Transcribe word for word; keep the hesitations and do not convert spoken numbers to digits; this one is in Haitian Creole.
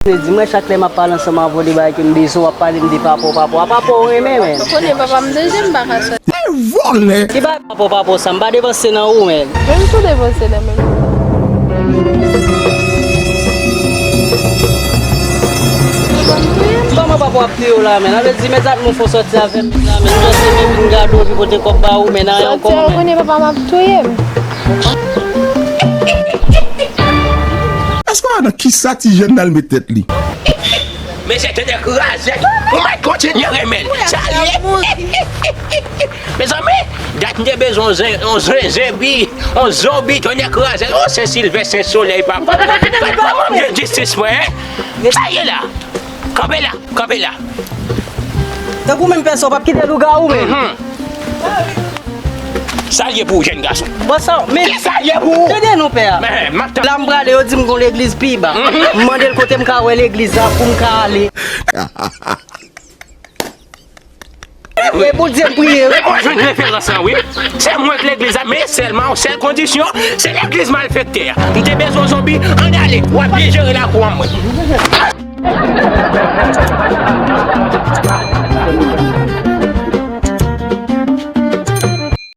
Di mwen chak lè m ap pale ansanm avè w de bagay ke m bezwen, w ap pale m de papa w, papa w. A papa w renmen, men. Ou konnen papa m deje, m pa ka sòti. Vòlè! Ki bagay papa w, papa w sa? M pa devanse nan ou, men. Men m tou devanse nan men. Kòman papa w ap touye w la, men? Sa vle di, men zak nou fè w sòti avè m la, men. M panse men vin gade w, epi pote kòb ba ou, men nan yon kòman, men. Sòti a, ou konnen papa m ap touye m. Èske w wè nan kisa ti jèn nan al met tèt li? Mesye, tande krazèt. Ou mèt kontinye renmen l. Sa l ye. Mezanmi, dat m te bezwen yon zen, yon zen, zenbi, yon zonbi, tande krazèt. O, Sen Silvès, Sen Solèy, papa. Gad kòman m jwenn jistis mwen, en? Sa l ye la. Kanpe la, kanpe la. Tankou menm pè sa, w p ap kite lougawou, men. Mhm. Sa l ye pou ou, jèn gason? Bon, sa, men. Ki sa l ye pou ou? Tande non, pè a. Men, m ap tann. La m prale, yo di m gon legliz pi ba. Mhm. M mande l kote m ka wè legliz la pou m ka ale. E pou Dye m priye, wi. Mwen jwenn referans lan, wi. Se mwen k legliz la, men sèlman yon sèl kondisyon, se legliz malfektè a. M te bezwen zonbi, ann ale. W ap byen jere lakou an mwen.